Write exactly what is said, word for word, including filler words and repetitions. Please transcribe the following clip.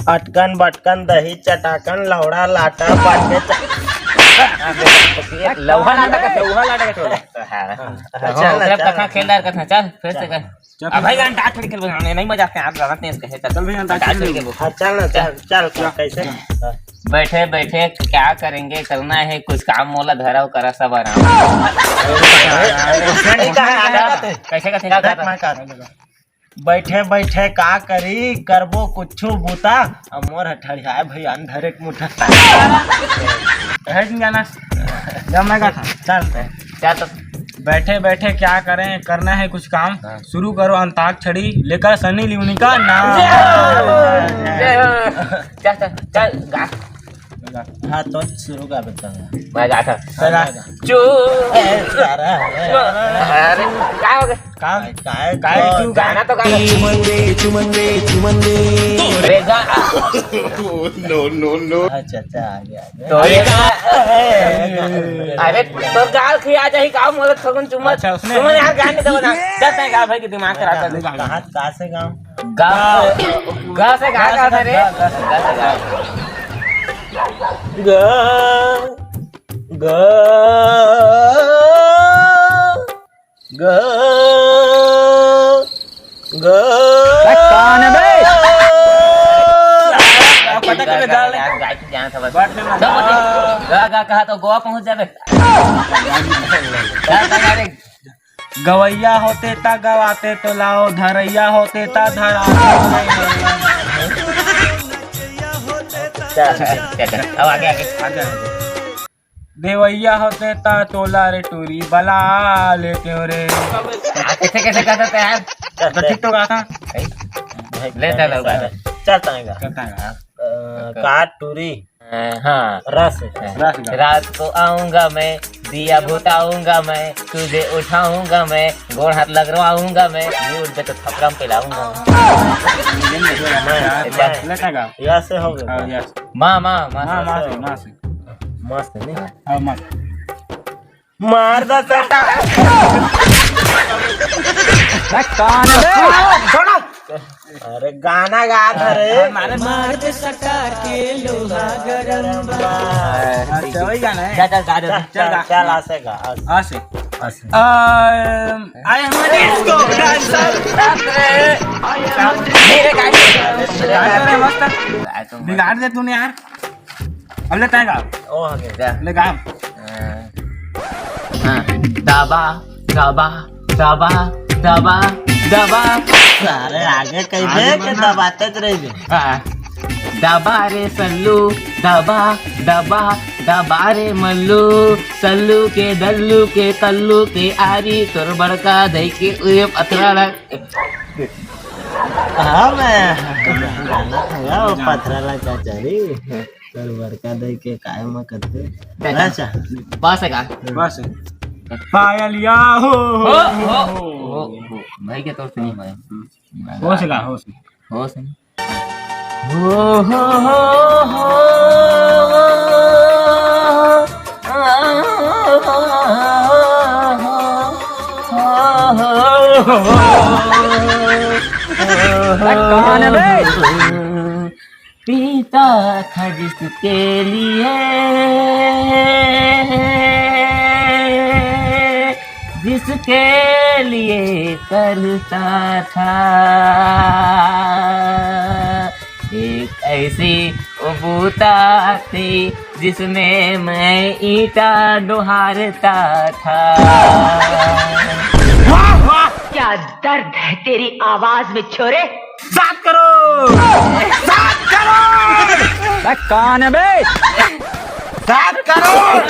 अटकन बटकन दही चटाकन लौड़ा लाटा बाटे च- लौहा लाटा का, लौहा लाटा का टोला। हाँ, हाँ, हाँ, चल, ओकरे चल। कथा खेलदार कथा, चल, फिर से कर। चल, अब भाई, अंताक्षरी खेलबो, हमने नहीं मजा आते हैं, आप जानते हैं इसके, चल। चल भाई, अंताक्षरी अंताक्षरी खेलबो। खेलबो। हाँ, चल ना, चल, चल, कैसे? चल। बैठे बैठे क्या करेंगे, करना है कुछ काम, मोला धराव करा सब आराम। नहीं कहा, आगे बात है। कैसे का, क्या देख, कहा? मैं कहा, बैठे बैठे का करी, करबो कुछु बूता, अब मोर ह ठड़ियाए भाई अंधर एक मुठा। है कि गाना? जब मैं गाथा। चल। क्या तो? बैठे बैठे क्या करें, करना है कुछ काम। हाँ। शुरू करो अंताक्षरी, लेकर सनी लियोनी का नाम। जय हो। जय हो। चल, चल, चल, गा। हाँ, तो शुरू का बता। मैं गाथा। चला। चू। ए, सारा। अरे, क्या हो गया? काम? काय, काय, काय तो तू गाना तो गा। चुमन दे, चुमन दे, चुमन दे। अरे गा। No, no, no। अच्छा, अच्छा, आ गया, आ गया। तो ये गा। अरे, तो गाल खिया जाही का, मोला थोकन चुम्मा। अच्छा, उसने चुम्मा यार, गाने दो ना। चल, तैं गा भाई, कि दिमाग खराब कर दे। कहाँ, कहाँ से गाऊँ? गा, गा से गा, गा से गा। गा, गा से गा। गा, गा। ग, ग। अरे कौन है बे? पता चले, गाल यार, गाय की जान समझ। गा, गा कहा तो गोवा पहुंच जाबे। गा, गा, गा रे। गवैया होते ता गवाते तो लाओ, धरैया होते ता धराते। चल, चल, चल, चल। अब आगे, आगे। आगे, आगे। देवैया होते ता तोला रे टूरी बला लेते हो रे। आ, कैसे, कैसे कहता था यार? तो ठीक तो कहा था। ले, ले, ले, ले। चल, ताएगा। चल, ताएगा। अ, का टूरी? अ, हाँ। रस। रस का। रात को आऊंगा मैं, दिया बुताऊंगा मैं, तुझे उठाऊंगा मैं, गोड़ हाथ लगवाऊंगा मैं, नहीं उठ गए तो थपड़ा में पिलाऊंगा मैं। मैं, मैं। ले, ताएगा। या से हो गया। हाँ, या से। माँ, माँ, माँ, माँ, माँ से, माँ से। मस्त है, नहीं? हाँ, मस्त। मार दा सटा। अरे, कौन है बे? छोड़ो। अरे, गाना गा था रे। मारे मार दे सटा के लोहा गरम बा। अच्छा, वही गाना है। जा, जा, गा दे। चल, चल, गा। चल, आ से गा, आ से। आ से। आ से। अम, I am a disco dancer। धीरे गा। गा तो रे, मस्त। बिगाड़ दे तूने यार। अब ले ताएगा। ओ, आगे। जा। ले गा। हाँ। हाँ। दबा, दबा, दबा, दबा, दबा। अरे, आगे कहीं आगे दे के बोलना। दबाते तो रहिबे। हाँ। दबा रे सल्लू, दबा, दबा, दबा रे मल्लू, सल्लू के, दल्लू के, कल्लू के, आरी तोर बड़का दई के, उए पथरा लग। हाँ, मैं। वो पथरा लग का चारी। तोर बड़का दई के काय म कथे? अच्छा। अच्छा। बस है का? बस है। पायलिया हो, हो, हो, हो, हो। भाई के तौर से नहीं भाई। हो से का, हो से। हो से। हो, हो, हो, हो। कौन है बे? पीता था जिसके लिए, जिसके लिए करता था, एक ऐसी वो बूता थी, जिसमें मैं ईंटा डोहारता था। वाह, वाह! क्या दर्द है तेरी आवाज में, छोरे। सात करोड़! सात करोड़! बे, कौन है बे? सात करोड़!